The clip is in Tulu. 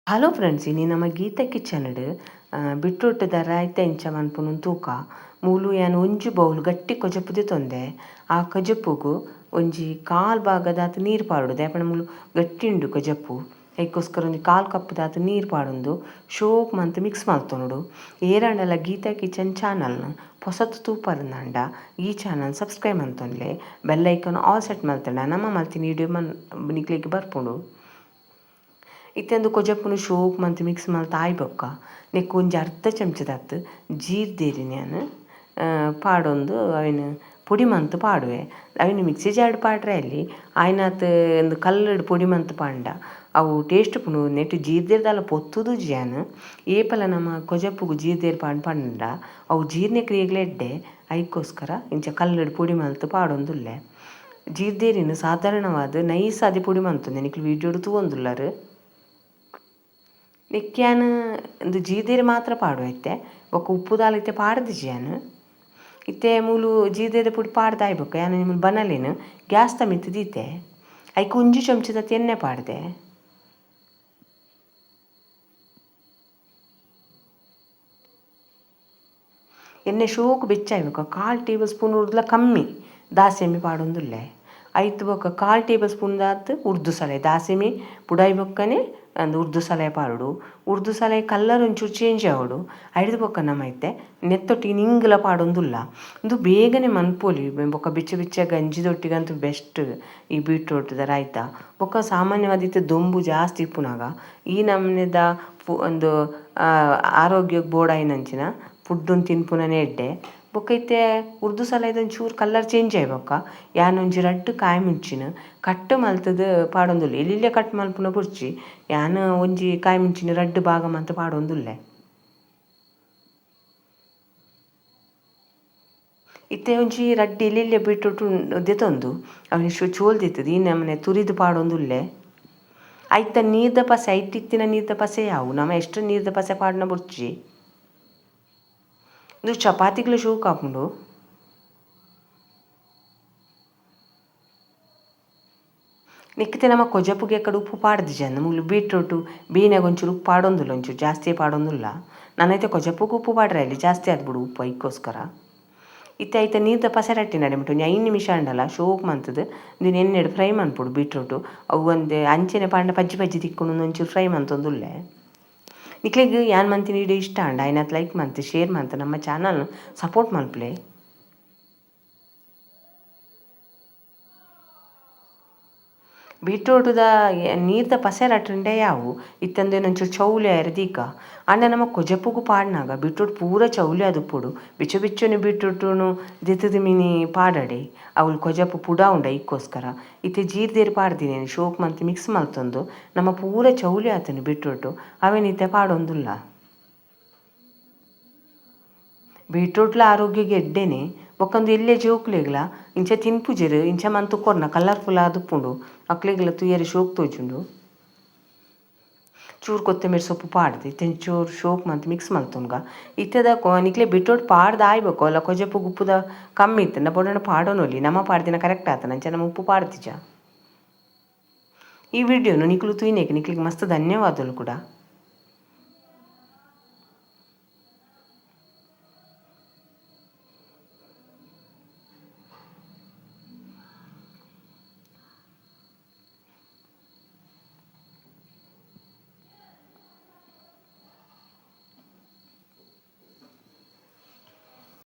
Hello friends, ಇನಿ ನಮ್ಮ ಗೀತಾ ಕಿಚನ್ ಬೀಟ್ರೂಟ್ದ ರಾಯ್ತ ಎಂಚ ಮನ್ಪುನು ತೂಕ. ಮೂಲು ಯಾನ್ ಒಂಜಿ ಬೌಲ್ ಗಟ್ಟಿ ಕೊಜಪು ದೆತೊಂದೆ. ಆ ಕೊಜಪುಗು ಒಂಜಿ ಕಾಲ್ ಭಾಗದಾತ್ ನೀರು ಪಾಡೊಡು. ದಾಯೆ ಮೂಲು ಗಟ್ಟಿ ಉಂಡು ಕೊಜಪು, ಐಕೋಸ್ಕರ ಒಂಜಿ ಕಾಲ್ ಕಪ್ ದಾತ್ ನೀರು ಪಾಡೊಂದು ಶೋಕ್ ಮಂತ್ ಮಿಕ್ಸ್ ಮಲ್ತೊನೊಡು. ಏರಾಂಡಲ ಗೀತಾ ಕಿಚನ್ ಚಾನಲ್ನ ಪೊಸತ್ ತೂಪರ್ಂದಾಂಡ ಈ ಚಾನಲ್ ಸಬ್ಸ್ಕ್ರೈಬ್ ಮಂತೊನ್ಲೆ, bell icon all set ಮಲ್ತಂಡ ನಮ್ಮ ಮಲ್ತಿನ ವೀಡಿಯೋ ಮನ್ ನಿಕ್ಲೆಗ್ ಬರ್ಪುಂಡು. ಇತ್ತೊಂದು ಕೊಜಪುನು ಶೋಕ್ ಮಂತ್ ಮಿಕ್ಸ್ ಮಲ್ತ್ ಆಯಿ ಬೊಕ್ಕ ನೆಕ್ಕ್ ಒಂಜಿ ಅರ್ಧ ಚಮಚದಾತ್ ಜೀರ್ದೇರಿನ್ ಯಾನ್ ಪಾಡೊಂದು ಅವೆನ್ ಪೊಡಿ ಮಂತ್ ಪಾಡುವೆ. ಅವೆನ್ ಮಿಕ್ಸಿ ಜಾರ್ಡ್ ಪಾಡ್ರೆ ಅಲ್ಲಿ ಆಯ್ನಾತ್ ಒಂದು ಕಲ್ಲುಡ್ ಪೊಡಿ ಮಂತ್ ಪಾಂಡ ಅವು ಟೇಸ್ಟ್ ಉಪ್ಪುಂಡು. ನೆಟ್ ಜೀರ್ದೇರ್ ದಾಲ ಪೊತ್ತುದುಜಿ ಯಾನ್. ಏಪಲ ನಮ ಕೊಜಪುಗು ಜೀರ್ದೇರ್ ಪಾಡ್ ಪಂಡ ಅವು ಜೀರ್ಣಕ್ರಿಯೆಗ್ಲ ಎಡ್ಡೆ, ಐಕೋಸ್ಕರ ಇಂಚ ಕಲ್ಲುಡ್ ಪೊಡಿ ಮಲ್ತ್ ಪಾಡೊಂದುಲ್ಲೆ. ಜೀರ್ದೇರಿನ್ ಸಾಧಾರಣವಾದ್ ನೈಸ್ ಆದ್ ಪೊಡಿ ಮಂತೊಂದೆ, ನಿಕ್ಲು ವೀಡಿಯೋಡು ತೂವೊಂದುಲ್ಲರ್. ನೆಕ್ಕ್ ಯಾನ್ ಉಂದು ಜೀರ್ದೇರಿ ಮಾತ್ರ ಪಾಡುವೆ ಇತ್ತೆ, ಬೊಕ್ಕ ಉಪ್ಪು ದಾಲ ಇತ್ತೆ ಪಾಡ್ದಿಜಿ ಯಾನ್. ಇತ್ತೆ ಮೂಲು ಜೀರ್ದೇದ ಪೊಡಿ ಪಾಡ್ದ್ ಆಯಿ ಬೊಕ್ಕ ಯಾನ್ ಮೂಲು ಬನಲೆನ್ ಗ್ಯಾಸ್ದ ಮಿತ್ತ್ ದೀತೆ. ಐಕ್ ಒಂಜಿ ಚಮಚದಾತ್ ಎಣ್ಣೆ ಪಾಡ್ದೆ. ಎಣ್ಣೆ ಶೋಕು ಬೆಚ್ಚ ಆಯಿ ಬೊಕ್ಕ ಕಾಲ್ ಟೇಬಲ್ ಸ್ಪೂನ್ ಉರ್ದ್ಲ ಕಮ್ಮಿ ದಾಸೆಮಿ ಪಾಡೊಂದುಲ್ಲೆ. ಐತ್ ಬೊಕ್ಕ ಕಾಲ್ ಟೇಬಲ್ ಸ್ಪೂನ್ ದಾತ್ ಉರ್ದು ಸಲೆ, ದಾಸೆಮಿ ಪುಡಾಯಿ ಬೊಕ್ಕನೆ ಅಂದ್ ಉರ್ದು ಸಲೆ ಪಾಡೊಡು. ಉರ್ದು ಸಲೆ ಕಲರ್ ಒಂಚೂರು ಚೇಂಜ್ ಆವೊಡು. ಐಡ್ದ್ ಬೊಕ್ಕ ನಮ ಇತ್ತೆ ನೆತ್ತೊಟ್ಟಿಗೆ ನಿಂಗ್ಲ ಪಾಡೊಂದುಲ್ಲ. ಉಂದು ಬೇಗನೆ ಮನ್ಪೊಲಿ, ಬೊಕ್ಕ ಬೆಚ್ಚ ಬೆಚ್ಚ ಗಂಜಿದೊಟ್ಟಿಗಂತೂ ಬೆಸ್ಟ್ ಈ ಬೀಟ್ರೂಟ್ದ ರಾಯ್ತ. ಬೊಕ್ಕ ಸಾಮಾನ್ಯವಾದ್ ಇತ್ತೆ ದೊಂಬು ಜಾಸ್ತಿ ಇಪ್ಪುನಗ ಈ ನಮೂನೆದ ಒಂದು ಆರೋಗ್ಯಗ್ ಬೋಡಾಯಿನಂಚಿನ ಫುಡ್ಡುನ್ ತಿನ್ಪುನನೆ ಎಡ್ಡೆ. ಬೊಕ್ಕ ಇತ್ತೆ ಉರ್ದು ಸಲೈದ ಒಂಚೂರು ಕಲರ್ ಚೇಂಜ್ ಆಯಿ ಬೊಕ್ಕ ಯಾನ್ ಒಂಜಿ ರಡ್ಡ್ ಕಾಯಿ ಮುಂಚಿನ ಕಟ್ ಮಲ್ತುದು ಪಾಡೊಂದುಲ್ಲೆ. ಎಲ್ಯ ಕಟ್ ಮಲ್ಪುನ ಬೊರ್ಚಿ, ಯಾನ್ ಒಂಜಿ ಕಾಯಿ ಮುಂಚಿನ ರಡ್ಡ್ ಭಾಗ ಮಲ್ತ್ ಪಾಡೊಂದುಲ್ಲೆ. ಇತ್ತೆ ಒಂಜಿ ರಡ್ಡ್ ಎಲ್ಯ ಬೀಟ್ರೂಟ್ ದೆತೊಂದು ಅವೆನ್ ಚೋಲ್ ದೆತ್ತುದು ಈ ನಮೂನೆ ತುರಿದು ಪಾಡೊಂದುಲ್ಲೆ. ಐತ ನೀರ್ದ ಪಸೆ, ಐಟ್ ಇತ್ತಿನ ನೀರ್ದ ಪಸೆ ಯಾವು, ನಮ ಎಷ್ಟ್ ನೀರ್ದ ಪಸೆ ಪಾಡುನ ಬೊರ್ಚಿ. ಉಂದು ಚಪಾತಿಗ್ಲ ಶೋಕ್ ಆಪುಂಡು. ನೆಕ್ಕಿತೆ ನಮ ಕೊಜಪುಗೆ ಎಕ್ಕಡ ಉಪ್ಪು ಪಾಡ್ದಿಜಂದ್, ಮೂಲು ಬೀಟ್ರೂಟ್ ಬೇನೆಗ್ ಒಂಚೂರು ಉಪ್ಪು ಪಾಡೊಂದುಲ್ಲ, ಒಂಚೂರು ಜಾಸ್ತಿ ಪಾಡೊಂದುಲ್ಲ. ನನ ಇತ್ತೆ ಕೊಜಪುಗು ಉಪ್ಪು ಪಾಡ್ರೆ ಅಲ್ಲಿ ಜಾಸ್ತಿ ಆದ್ಬಿಡು ಉಪ್ಪು, ಐಕೋಸ್ಕರ. ಇತ್ತೆ ಐತ ನೀರ್ದ ಪಸೆ ರಟ್ಟಿನಡೆ ಮುಟ್ಟು ಒಂಜಿ 5 ನಿಮಿಷ ಆಂಡಲ ಶೋಕ್ ಮಂತುದು ಉಂದೆನ್ ಎಣ್ಣೆಡ್ ಫ್ರೈ ಮನ್ಪೊಡು ಬೀಟ್ರೂಟು. ಅವು ಒಂದೆ ಅಂಚೆನೆ ಪಾಡ್ಂಡ ಪಜ್ಜಿ ಪಜ್ಜಿ ತಿಕ್ಕುಂಡು, ಒಂಚೂರು ಫ್ರೈ ಮಂತೊಂದುಲ್ಲೆ. ನಿಕ್ಲೆಗ್ ಯಾನ್ ಮಂತಿನ ವೀಡಿಯೋ ಇಷ್ಟ ಆಂಡ ಆಯ್ನಾತ್ ಲೈಕ್ ಮಂತ್ ಶೇರ್ ಮಂತ್ ನಮ್ಮ ಚಾನಲ್ ಸಪೋರ್ಟ್ ಮನ್ಪುಲೆ. ಬೀಟ್ರೂಟುದ ನೀರ್ದ ಪಸೆ ರಟ್ಟುಂಡೆ ಯಾವು, ಇತ್ತಂದೆ ಒಂಚೂರು ಚೌಲಿ ಆಯೆರೆ ದೀಕ. ಆಂಡ ನಮ ಕೊಜಪುಗು ಪಾಡ್ನಾಗ ಬೀಟ್ರೂಟ್ ಪೂರ ಚೌಲಿ ಆದುಪ್ಪೊಡು. ಬೆಚ್ಚ ಬೆಚ್ಚನೆ ಬೀಟ್ರೂಟುನು ದೆತ್ತುದು ಮಿನಿ ಪಾಡಡೆ, ಅವ್ಲು ಕೊಜಪು ಪುಡ ಉಂಡು ಐಕೋಸ್ಕರ. ಇತ್ತೆ ಜೀರ್ದೇರ್ ಪಾಡ್ದಿನಿ ಶೋಕ್ ಮಂತ್ ಮಿಕ್ಸ್ ಮಲ್ತೊಂದು ನಮ ಪೂರ ಚೌಲಿ ಆತುಂಡು ಬೀಟ್ರೂಟು, ಅವೆನ್ ಇತ್ತೆ ಪಾಡೊಂದುಲ್ಲ. ಬೀಟ್ರೂಟ್ಲ ಆರೋಗ್ಯಗ್ ಎಡ್ಡೆನೆ, ಬೊಕ್ಕ ಉಂದು ಎಲ್ಯ ಜೋಕುಲೆಗ್ಲ ಇಂಚ ತಿನ್ಪುಜೆರ್, ಇಂಚ ಮಂತ್ ಕೊರ್ನ ಕಲರ್ಫುಲ್ ಆದುಪ್ಪುಂಡು, ಅಕ್ಲೆಗ್ಲ ತೂಯೆರೆ ಶೋಕ್ ತೋಜುಂಡು. ಚೂರು ಕೊತ್ತಂಬರಿ ಸೊಪ್ಪು ಪಾಡ್ದು ಇತ್ತೆ ಚೂರು ಶೋಕ್ ಮಂತ್ ಮಿಕ್ಸ್ ಮಲ್ತೊನ್ಗ. ಇತ್ತೆದ ನಿಕ್ಲೆ ಬೀಟ್ರೂಟ್ ಪಾಡ್ದ್ ಆಯಿ ಬೊಕ್ಕ ಒಲ ಕೊಜಪುಗು ಉಪ್ಪುದ ಕಮ್ಮಿ ಇತ್ತ್ಂಡ ಬೋಡಾಂಡ ಪಾಡೊನೊಲಿ, ನಮ ಪಾಡ್ದಿನ ಕರೆಕ್ಟ್ ಆತುಂಡು ಅಂಚ ನಮ ಉಪ್ಪು ಪಾಡ್ದಿಜ. ಈ ವಿಡಿಯೋನು ನಿಕುಲು ತೂಯಿನೆಕ್ ನಿಕ್ಲೆಗ್ ಮಸ್ತ್ ಧನ್ಯವಾದಲು ಕೂಡ.